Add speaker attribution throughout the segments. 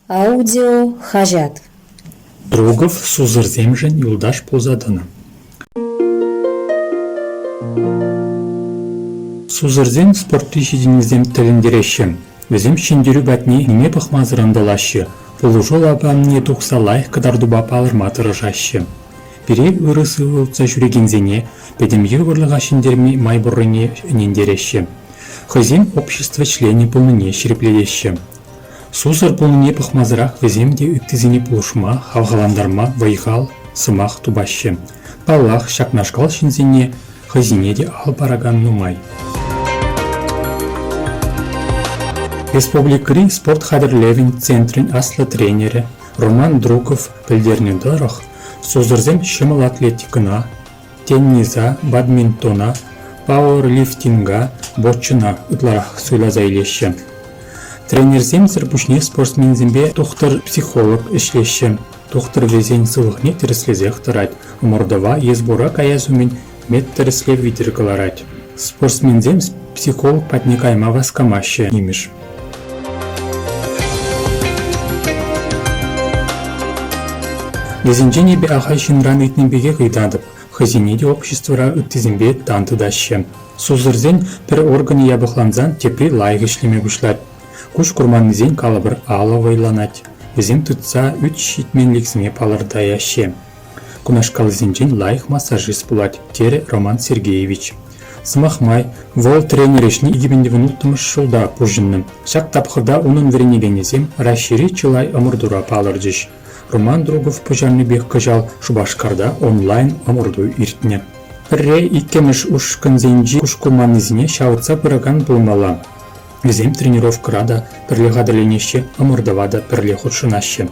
Speaker 1: Аудио хаҫат.
Speaker 2: Другов сусӑрсемшӗн юлташ пулса тӑнӑ. Сусӑрсен спортри ҫитӗнӗвӗсем тӗлӗнтереҫҫӗ. Вӗсем ҫӗнтерӳ патне ниме пӑхмасӑр ӑнтӑлаҫҫӗ, пулӑшу лапамне тухса лайӑх кӑтартупа палӑрма тӑрӑшаҫҫӗ. Пире ырӑ-сывӑ утса ҫӳрекенсене пӗтӗм йывӑрлӑха ҫӗнтерме май пуррине ӗнентереҫҫӗ. Хӑйсем общество членӗ пулнине ҫирӗплетеҫҫӗ. Сусӑр пулнине пӑхмасӑрах вӗсем те ыттисене пулӑшма, хавхалантарма вӑй-хал, сӑмах тупаҫҫӗ. Паллах, ҫакнашкал ҫынсене хӑйсене те ал паракан нумай. Республикӑри спорт хатӗрлевӗн центрӗн аслӑ тренерӗ Роман Другов пӗлтернӗ тӑрӑх, сусӑрсем ҫӑмӑл атлетикӑна, Тенниса, бадминтона, пауэрлифтинга, боччӑна ытларах суйласа илеҫҫӗ. Тренерсемсӗр пуҫне спортсменсемпе тухтӑр-психолог ӗҫлеҫҫӗ. Тухтӑр вӗсен сывлӑхне тӗрӗслесех тӑрать, ӑмӑртӑва е сбора каяс умӗн медтӗрӗслев витӗр кӑларать. Спортсменсем психолог патне кайма васкамаҫҫӗ имӗш. Вӗсенчен эпӗ ахаль ҫынран ыйтнӑ пекех ыйтатӑп, хӑйсене те обществӑра ыттисемпе тан тытаҫҫӗ. Сусӑрсен пӗр органӗ япӑхлансан тепри лайӑх ӗҫлеме пуҫлать. Куҫ курманнисен калӑпӑр алӑ вӑйланать, вӗсем тытса ӳт ҫитменлӗхсене палӑртаяҫҫӗ. Кунашкаллисенчен лайӑх массажист пулать, терӗ Роман Сергеевич. Сӑмах май, вӑл тренер ӗҫне 2016 ҫулта пуҫӑннӑ. Ҫак тапхӑрта унӑн вӗренекенӗсем Раҫҫейри чылай ӑмӑртура палӑрчӗҫ. Роман Другов пуҫарнипех кӑҫал Шупашкарта онлайн-ӑмӑрту иртнӗ. Пӗрре иккӗмӗш ушкӑнсенчи куҫ курманнисене ҫавӑтса пыракан пулмалла. Вӗсем тренировкӑра та пӗрле хатӗрленеҫҫӗ, ӑмӑртӑва та пӗрле хутшӑнаҫҫӗ.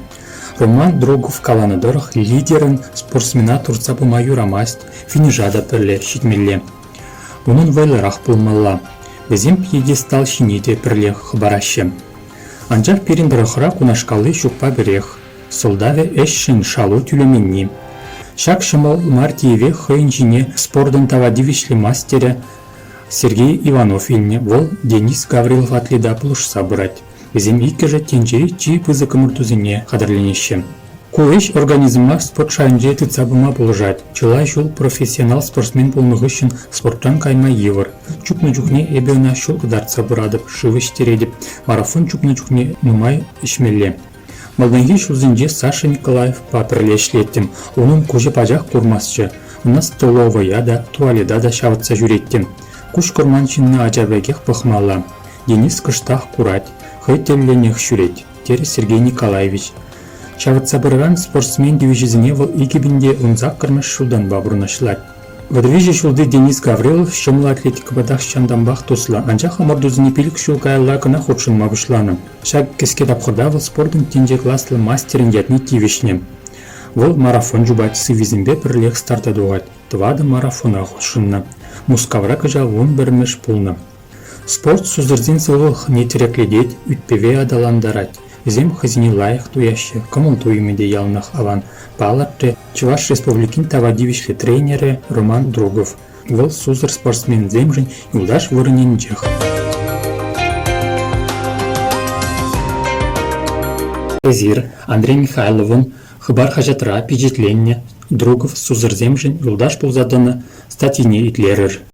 Speaker 2: Роман Другов каланӑ тӑрӑх, лидерӑн спортсмена туртса пыма юрамасть, финиша та пӗрле ҫитмелле. Унӑн вӑйлӑрах пулмалла. Вӗсем пьедестал ҫине те пӗрле хӑпараҫҫӗ. Анчах пирӗн тӑрӑхра кунашкалли ҫукпа пӗрех. Сӑлтавӗ ӗҫшӗн шалу тӳлеменни. Ҫак ҫӑмӑл мар тиеве хӑйӗн ҫине спортӑн тава тивӗҫлӗ мастерӗ Сергей Иванов илнӗ, вӑл Денис Гаврилов атлета пулӑшса пырать. Вӗсем иккӗшӗ тӗнчери чи пысӑк ӑмӑртусене хатӗрленеҫҫӗ. Ку ӗҫ организма спорт шайӗнче тытса пыма пулӑшать. Чылай ҫул профессионал спортсмен пулнӑ хыҫҫӑн спортран кайма йывӑр. Чупнӑ чухне эпӗ ӑна ҫул кӑтартса пыратӑп, шыв ӗҫтеретӗп. Марафон чупнӑ чухне нумай ӗҫмелле. Малтанхи ҫулсенче Саша Николаевпа пӗрле ӗҫлеттӗм. Унӑн куҫӗ пачах курмастчӗ. Ӑна столовӑя та, туалета та ҫавӑтса ҫӳреттӗм. Куҫ курман ҫынна ача пекех пӑхмалла. Денис кӑштах курать, хӑй тӗллӗнех ҫӳрет, терӗ Сергей Николаевич. Ҫавӑтса пыракан спортсмен тивӗҫӗсене вӑл 2018-мӗш ҫултанпа пурнӑҫлать. 33 ҫулти Денис Гаврилов ҫӑмӑл атлетикӑпа тахҫантанпах туслӑ, анчах ӑмӑртусене пилӗк ҫул каялла кӑна хутшӑнма пуҫланӑ. Ҫак кӗске тапхӑрта вӑл спортӑн тӗнче класлӑ мастерӗн ятне тивӗҫнӗ. Вӑл марафон чупать, сыввисемпе пӗрлех старта тухать, тӑватӑ марафона хутшӑннӑ. Мускавра кӑҫал 11-мӗш пулнӑ. Спорт сусӑрсен сывлӑхне тӗреклетет, ӳт-пӗве аталантарать. Вӗсем хӑйсене лайӑх туяҫҫӗ, кӑмӑл-туйӑмӗ те яланах аван, палӑртрӗ Чӑваш Республикин тава тивӗҫлӗ тренерӗ Роман Другов. Вӑл сусӑр спортсменсемшӗн юлташ вырӑнӗнчех. Эсир Андрей Михайловӑн Хыпар хаҫатра пичетленнӗ Другов сусӑрсемшӗн юлташ пулса тӑнӑ статйине итлерӗр.